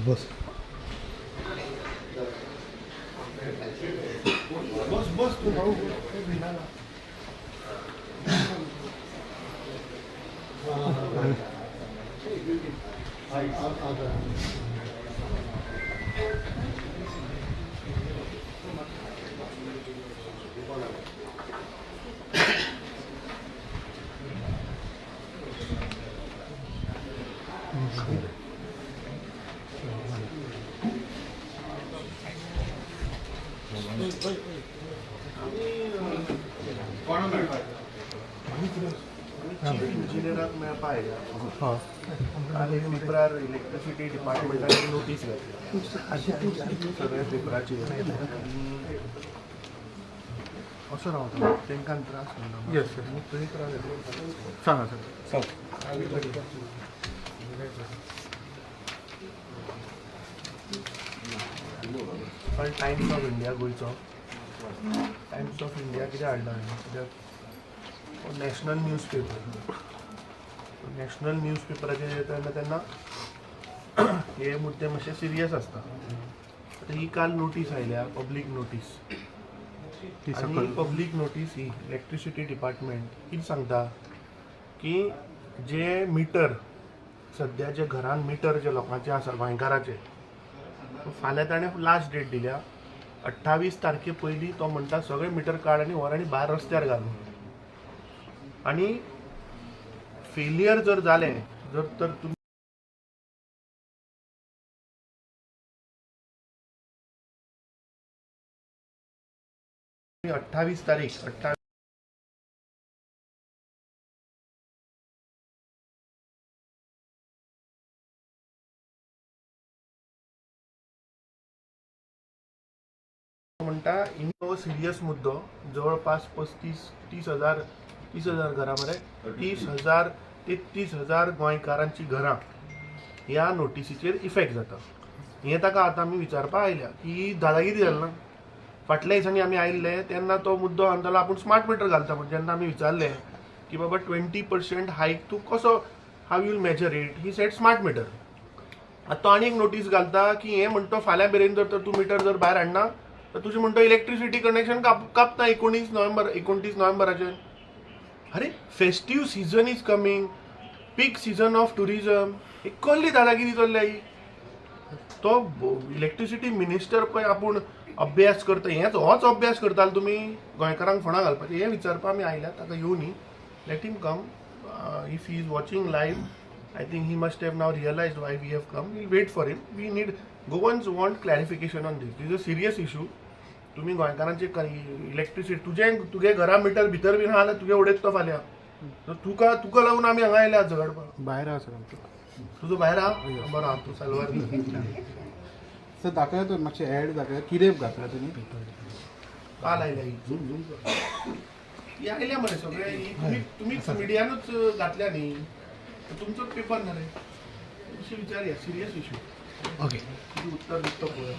बस बस बस तू इंजिनियराक मेळपा आयल्या आनी पेपरार इलेक्ट्रिसिटी डिपार्टमेंटान नोटीस घातल्या सगळ्या पेपराचेर असो रावता तांकां त्रास जाता. येस सर थंय त्रास जाता. सांगा सर. सांग. पण टायम्स ऑफ इंडिया गोंयचो टायम्स ऑफ इंडिया कितें हाडला हांवें कित्याक national news paper national news पेपराचेर येता तेन्ना तेन्ना हे मुद्दे मातशे सिरियस आसता. आतां ही काल नोटीस आयल्या पब्लीक नोटीस आनी पब्लीक नोटीस ही इलेक्ट्रिसिटी डिपार्टमेंट कितें सांगता की जे मिटर सद्या जे घरान मिटर जे लोकांचे आसा गोंयकाराचे फाल्यां ताणें लास्ट डेट दिल्या 28 तारखे पयलीं तो म्हणटा सगळे मिटर काड आनी व्हर आनी भायर रस्त्यार घाल. आनी फेलियर जर जालें जर तर तुमी 28 तारीख 28 म्हणटा हो सिरियस मुद्दो. जवळपास 35-30 हजार 30,000 घरां मरे 30,000 33,000 गोंयकारांची घरां ह्या नोटिसीचेर इफेक्ट जाता. हें ताका आतां आमी विचारपाक आयल्या की दादागिरी जाली ना. फाटल्या दिसांनी आमी आयिल्ले तेन्ना तो मुद्दो सांगतालो आपूण स्मार्ट मिटर घालता म्हण. जेन्ना आमी विचारलें की बाबा 20% हायक तूं कसो how you'll measure it, he said smart meter. आतां तो आनी एक नोटीस घालता की हें म्हणटा फाल्यां मेरेन जर तर तूं मिटर जर भायर हाडना तर तुजें म्हणटा इलेक्ट्रिसिटी कनेक्शन कापता 19 नोव्हेंबराचेर. अरे festive season is coming, peak season of tourism, ही कसली दादागिरी चल्ल्या ही. तो इलेक्ट्रिसिटी मिनिस्टर पळय आपूण अभ्यास करता, हेच होच अभ्यास करताले तुमी गोंयकारांक फोंडा घालपाचें हें विचारपा आमी आयल्या. ताका येवनी, let him come. If he is watching live I think he must have now realised why we have come. We'll wait for him. We need Goans want clarification on this. This is a serious issue. तुमी गोंयकारांचे electricity तुजें तुगे घरा metre भितर बीन आहा जाल्यार तुगे उडयत तो फाल्यां. तुका तुका लागून आमी हांगा आयल्या झगडपाक. भायर आहा सर आमचो. तुजो भायर आहा? बरो आहा तूं सलवार. सर दाखया तो मातशें एड दाखया कितें घातला तुमी काल आयल्या ही ही आयल्या मरे सगळे. तुमी तुमी मिडियानूच घातल्या न्ही, तुमचोच पेपर ना रे. विचारया सिरियस इशू. ओके उत्तर दिता पळोवया.